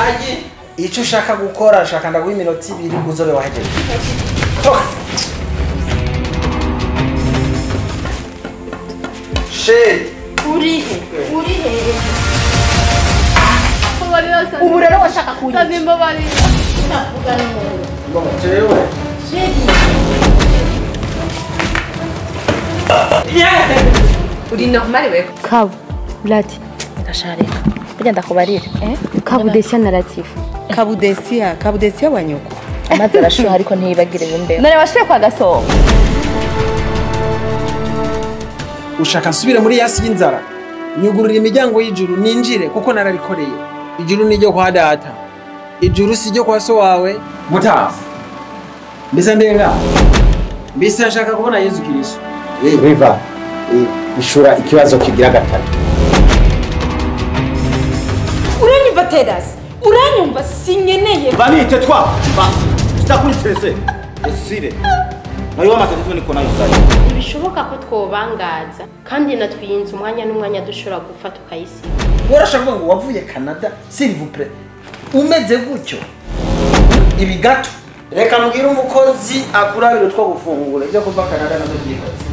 Ayi, icyo ushaka gukora shaka ndaguha iminota 2 uzobe wahejeje. Toka. Shit. Urihe? Urihe? Ubu rero washaka kunyica. Ndavuga n'umuntu. Ngoma jewe. Uri normal we. Kabu, Lati. Ndasharika. Burya ndakubarira. Kabudesia na Latifu. Kabudesia, Kabudesia wa nyoko. Amazi arashuha ariko ntiyibagire bumbe. None wasubiye kwa Gasongo. Ushaka nsubire muri yasi y'inzara. Nyugurura imiryango y'ijuru ninjire kuko nararikoreye. Ijuru ni ryo kwa data. Ijuru si ryo kwa so wawe. Mutafu. Mbese ndenga. Mbese ashaka kubona Yesu Kristo. Riva, ishura ikibazo kigira gatatu. Uranyumva Teras? Uranyumva sinyeneye. Vanite twa. Basi. Sitakunisese. Esire. Nayo matatizo niko nayo sasa. Ntibishoboka ko twobangaza kandi natwiyinze umwanya n'umwanya dushobora gupfa tukayisiga. Urashaka kuvuga ngo wavuye Canada, s'il vous plaît. Umeze gutyo. Ibi gato. Reka mbwira umukozi akurabira utwo gufungura ibyo kuva Canada nabyo byikoze.